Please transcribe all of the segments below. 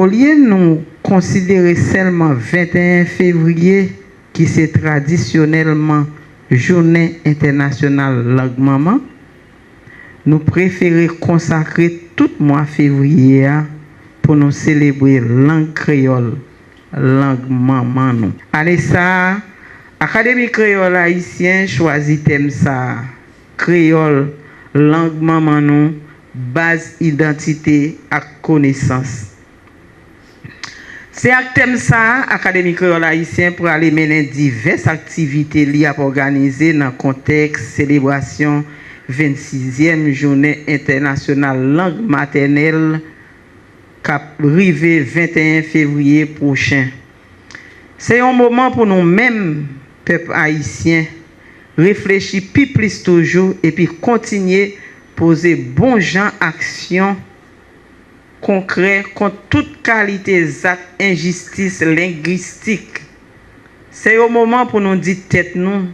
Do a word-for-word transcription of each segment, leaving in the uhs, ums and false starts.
Olye nou konsidere sèlman venteyen fevriye, ki se tradisyonèlman Jounen Entènasyonal Lang Manman, nou prefere konsakre tout mwa fevriye a pou nou selebre lang kreyòl, lang manman nou. Ane sa a, Akademi Kreyòl Ayisyen chwazi tèm sa a, Kreyòl, lang manman nou, baz idantite ak konesans. Se ak tèm sa a, Akademi Kreyòl Ayisyen prale mennen divès aktivite li ap òganize nan kontèks selebrasyon vennsizyèm Jounen Entènasyonal Lang Matènèl k ap rive venteyen fevriye pwochen. Se yon moman pou nou menm, pèp ayisyen, reflechi pi plis toujou epi kontinye poze bon jan aksyon konkrè kont tout kalite zak enjistis lengwistik. Se yon moman pou nou di tèt nou,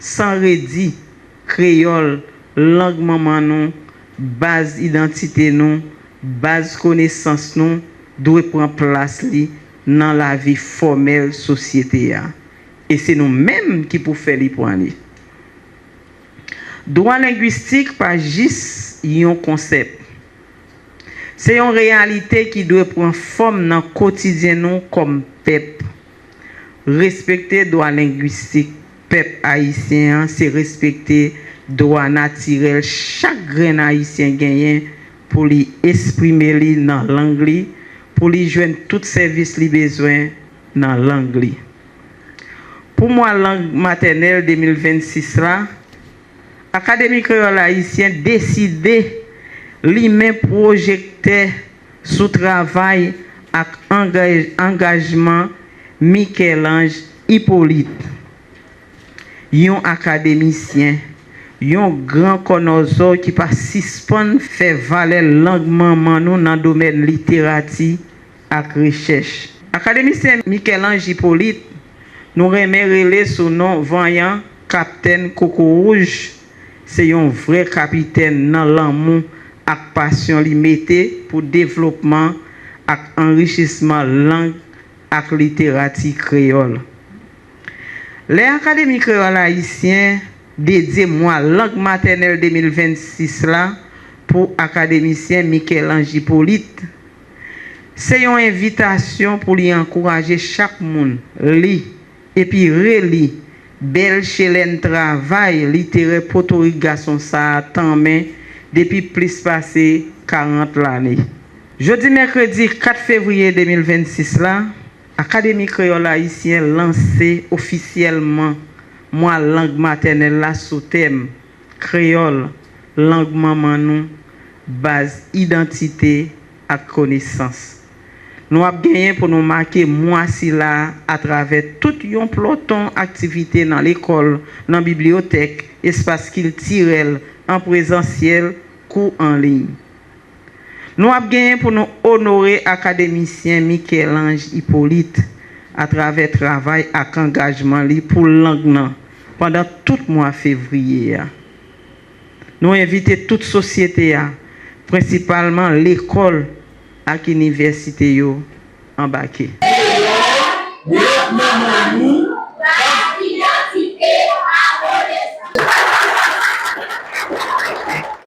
san redi, kreyòl, lang manman nou, baz idantite nou, baz konesans nou, dwe pran plas li nan lavi fòmèl sosyete a. E se nou menm ki pou fè li pran li. Dwa lengwistik pa jis yon konsèp. Se yon reyalite ki dwe pran fòm nan kotidyen nou kòm pèp. Respekte dwa lengwistik pèp ayisyen an, se respekte dwa natirèl chak grenn ayisyen genyen pou li esprime li nan lang li, pou li jwenn tout sèvis li bezwen nan lang li. Pou mwa lang matènèl de mil vennsis la, Akademi Kreyòl Ayisyen deside limen pwojektè sou travay ak angaj- angajman Michel-Ange Hyppolite, yon akademisyen, yon gran kònòzò ki pa sispann fè valè lang manman nou nan domèn literati ak rechèch. Akademisyen Michel-Ange Hyppolite, nou renmen rele sou non vanyan Kaptèn Koko Wouj, se yon vrè kapitèn nan lanmou ak pasyon li mete pou devlopman ak anrichisman lang ak literati kreyòl. Lè Akademi Kreyòl Ayisyen dedye mwa lang matènèl de mil vennsis la pou akademisyen Michel-Ange Hyppolite, se yon envitasyon pou li ankouraje chak moun li epi reli bèl chelèn travay literè potorik gason sa a tanmen depi plis pase karant lane. Jodi mèkredi kat fevriye de mil vennsis la, Akademi Kreyòl Ayisyen lanse ofisyèlman mwa lang matènèl la sou tèm Kreyòl, lang manman nou, baz idantite ak konesans. Nou ap genyen pou nou make mwa sila a atravè tout yon ploton aktivite nan lekòl, nan bibliyotèk, espas kiltirèl, an prezansyèl, kou an liy. Nou ap genyen pou nou onore akademisyen Michel-Ange Hyppolite atravè travay ak angajman li pou lang nan pandan tout mwa fevriye a. Nou envite tout sosyete a, prensipalman lekòl ak inivèsite yo, anbake. Kreyòl, lang manman nou,